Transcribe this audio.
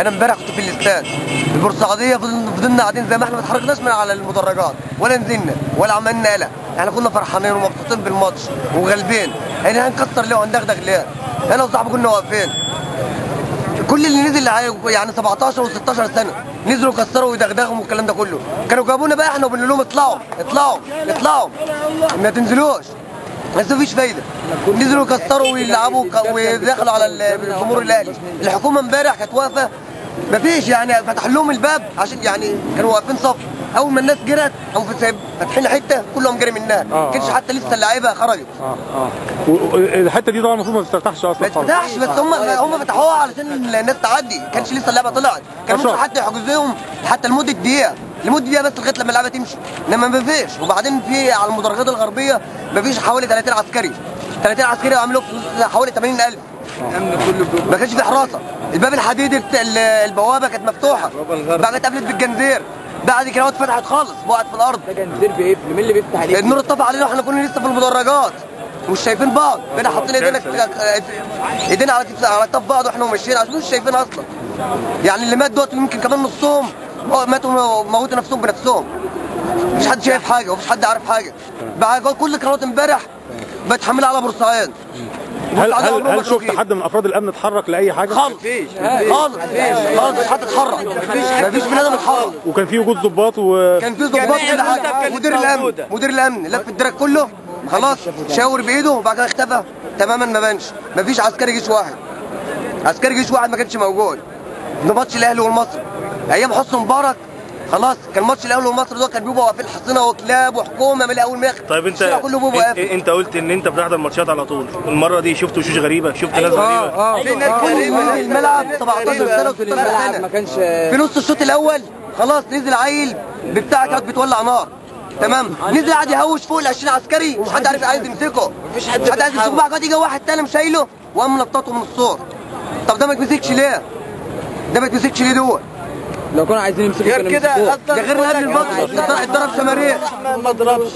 انا امبارح كنت في الاستاد البورسعيديه، فضلنا قاعدين زي ما احنا، ما اتحركناش من على المدرجات ولا نزلنا ولا عملنا قلق. احنا كنا فرحانين ومبسوطين بالماتش وغالبين، يعني هنكسر ليه وهندغدغ ليه؟ انا وصاحبي كنا واقفين، كل اللي نزل يعني 17 و16 سنة نزلوا كسروا ويدغدغوا والكلام ده كله. كانوا جابونا بقى احنا وبنقول لهم اطلعوا اطلعوا اطلعوا ما تنزلوش، بس مفيش فايده. نزلوا كسروا ويلعبوا ودخلوا على الجمهور الاهلي. الحكومة امبارح كانت واقفة، مفيش يعني فتح لهم الباب عشان يعني كانوا واقفين صف. اول ما الناس جرت قاموا فاتحين حتة كلهم جري منها، ما كانش حتى لسه اللعيبة خرجت. الحتة دي طبعا المفروض ما تتفتحش اصلا. ما تتفتحش، بس هم فتحوها علشان الناس تعدي، ما كانش لسه اللعبة طلعت، كان ممكن حتى يحجزوهم حتى لمدة دقيقة، لمدة دقيقة بس لغاية لما اللعبة تمشي، انما ما فيش. وبعدين في على المدرجات الغربية ما فيش حوالي 30 عسكري، 30 عسكري عملوا حوالي 80,000. ما كانش في حراسة، الباب الحديدي البوابة كانت مفتوحة، بعد اتقفلت بالجنزير، بعد كده اتفتحت خالص وقعت في الارض. ده جنزير بيقفل، مين اللي بيفتح عليه؟ النور اتطفى علينا واحنا كنا لسه في المدرجات مش شايفين بعض، بقينا حاطين ايدينا ايدينا على كتاف بعض واحنا ماشيين عشان مش شايفين اصلا. يعني اللي مات دوت يمكن كمان نصهم ماتوا، موتوا نفسهم بنفسهم، مش حد شايف حاجة ومش حد عارف حاجة. بعد كل القرارات امبارح بتحملها على بورسعيد. هل شفت حد من افراد الامن اتحرك لاي حاجة؟ خالص خالص خالص، مش حد اتحرك، مفيش بني ادم اتحرك. وكان في وجود ضباط كان في ضباط كل حاجة. مدير الامن، مدير الامن لف الدرك كله خلاص، شاور بايده وبعد كده اختفى تماما، ما بانش. مفيش عسكري جيش واحد، عسكري جيش واحد ما كانش موجود. ده ماتش الاهلي والمصري ايام حسني مبارك، خلاص كان ماتش الاهلي والمصري ده كان بيبقوا واقفين حصينة وكلاب وحكومة من الاول لاخر. طيب انت انت قلت ان انت بتحضر ماتشات على طول، المرة دي شفت وشوش غريبة، شفت ناس غريبة؟ في ناس غريبة الملعب 17 سنة و16 سنة ما كانش. في نص الشوط الاول خلاص نزل عيل بتاع كانت بتولع نار، تمام، نزل قعد يهوش فوق ال 20 عسكري ومش حد عارف عايز يمسكه، مفيش حد عايز يمسكه. بعد كده يجي واحد تاني مشايله وقام نططه من السور. طب ده ما يتمسكش ليه؟ ده ما يتمسكش ليه دول؟ لو كانوا عايزين يمسكوا غير كده، ده غير قبل الماتش اتضرب شماريخ ما ضربش.